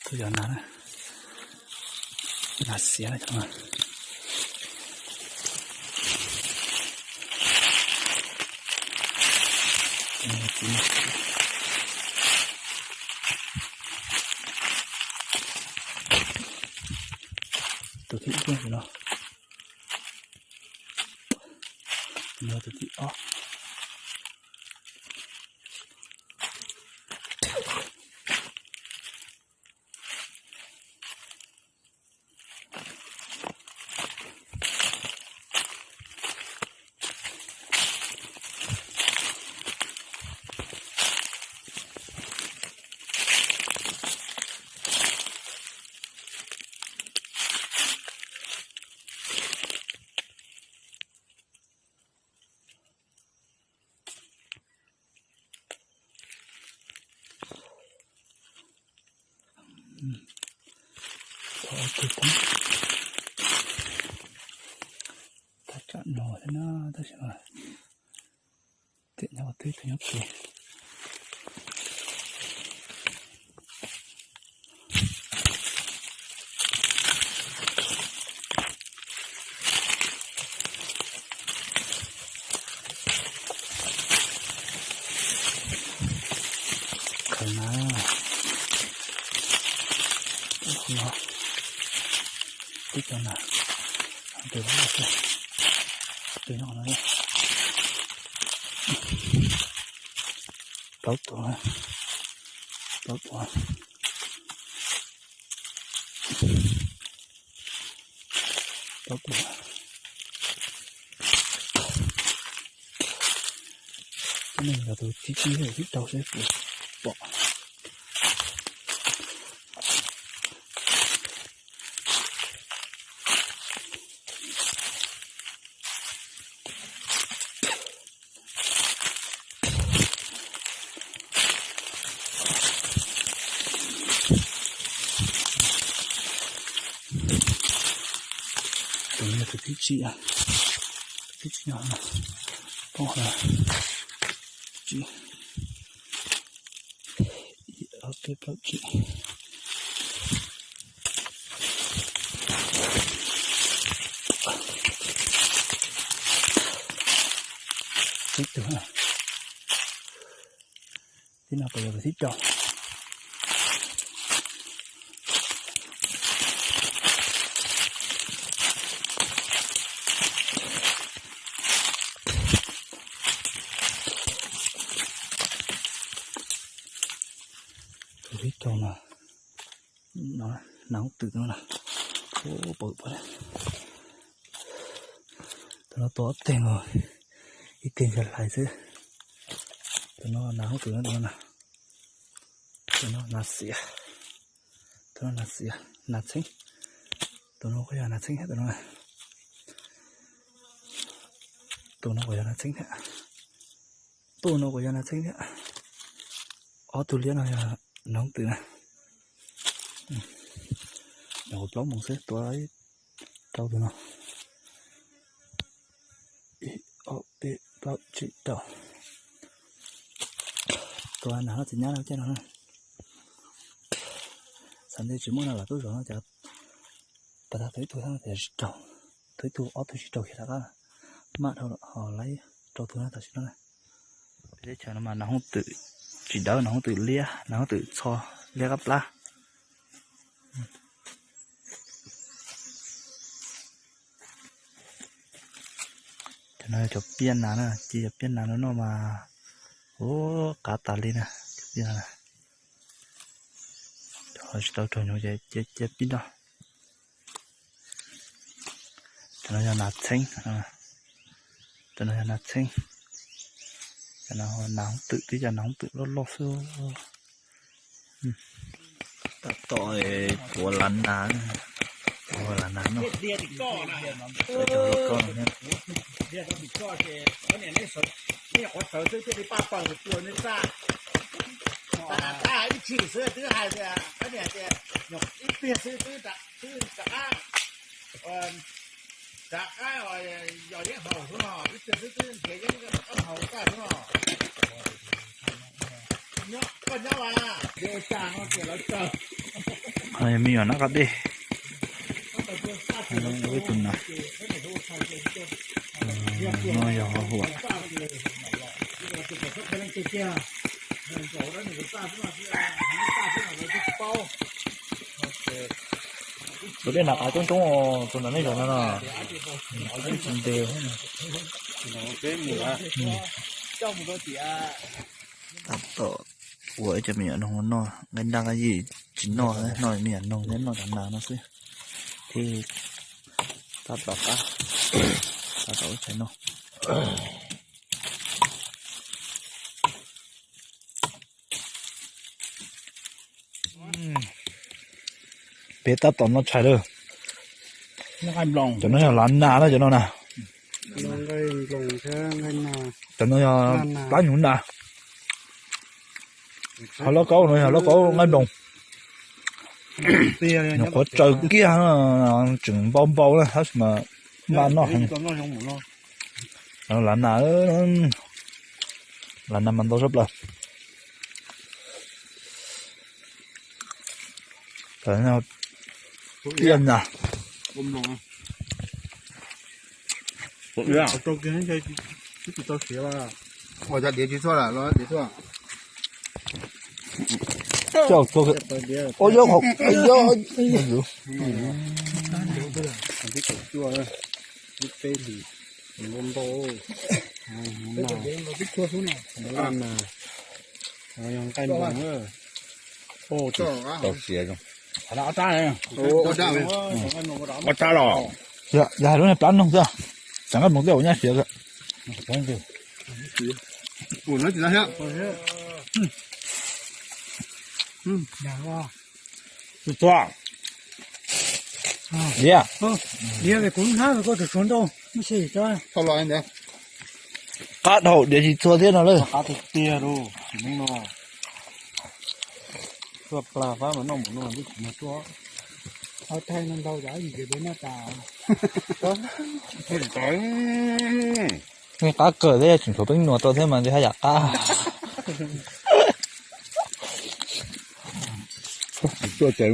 Tus cov nas na, nas xiav na cov no. Tus thib ib no, no tus thib ob. Thaj tsam no thiab na, tab sis mas tiam nyob twb tus nyob pem. Khaws na, no, tib co na, tus no, tus no, plaub tus, plaub tus, plaub tus. Cov neeg yog tus thib tsib thiab tus thib rau seb puas pom. Tus no yog tus thib tsib, tus thib tsib no, poob hauv, tsib, ib, ob, peb, plaub, tsib. Tsib tug. Tib no puas yog tus thib rau? Tus thib rau no, no, nas hoob twm no na. Tus no tua ob teg nkaus, ib teg ntshai hlais xwb. Tus no nas hoob twm no, tus no na. Tus no nas xiav, tus no nas xiav, nas txheeb. Tus no kuj yog nas txheeb thiab tus no. Tus no kuj yog nas txheeb thiab. Tus no kuj yog nas txheeb thiab. Ob tug liab no yog nas hoob twm na. Nyuam qhuav plaub moos xwb tua rau tus no. Ib, ob, peb, plaub, tsib, rau. Tua nas no txiv nyab no caj no na. Xav nti tsis muaj no los tub zov no cas. Pas tag tus ib tug thiab no tias tsis raug, tus ib tug ob tug tsis raug kiag rov qab, maj dhau lawm ho laib rau tus no tam sim no na. Peb teb chaws no mas nas hoob twm tsis dawb, nas hoob twm liab, nas hoob twm txho liab qab plab. Cov no yog cov piaj nas na, ci cov piaj nas no noj mas, ua, qab tas li na, cov piaj nas. Cov tsis tau raug hnyuv ces cia pib noj. Cov no yog nas txheeb, cov no yog nas txheeb. Cov no nas hoob twm, twb cov nas hoob twm loj loj xwb. Tab tom puav lav nas, puav lav nas noj. Cov lauj kaub no thiab. Ib pliag xwb twb hais tias, ib pliag xwb twb rov qab, rov qab yos yeeb haus xwb no, ib pliag xwb twb nrhiav yeeb rov qab haus tag xwb no. Koj nyob vas, ua cas no ces lawv tsaws. Me nyuam nab qab dej, tus na, no yog huam. Tus dej nram qab coob coob, tus nram nej zaum no no, tsis ntev. Tab tom ua ib cov me nyuam noog noj, nqaij nraj nqaij yij tsis noj, noj me nyuam noog thiab noj cov nas no xwb. Thiab tab tom qab, tab tom ua tshais noj. Peb tab tom noj tshais lawm. Cov no yog lav nas na, cov no na. Cov no yog plab hnyuv nas. Ho lauj kaub no yog lauj kaub nqaij nploos. Nyuam qhuav tsaws kiag, tseem npau npau na, tab sis mas npaj noj heev. Lav nas, lav nas mas ntau zab plaws. Tiaj nas. Ua cov diav tsis txhua los diav txhua. Ua yog qhov, Tau siav zoo. Ob rab los. Yog hais lub niag plab noog xwb, tsam nqaij nploos tej ua nyab siav. Diav, diav kuv hnab kuv tsuas suav ntau, qab dhau diav tsis txhua thiab no lawm. Qab tiag tiag lauj, tsis muaj no. Tuaj plag fab mas noj mus no twb tsis muaj tuaj. Thaij no ntau zam yim ces peb noj tas. Nej qab kawg thiab, tseem tshuav peeb nuas rau thiab mas ntshe haj yam qab. Tuaj ces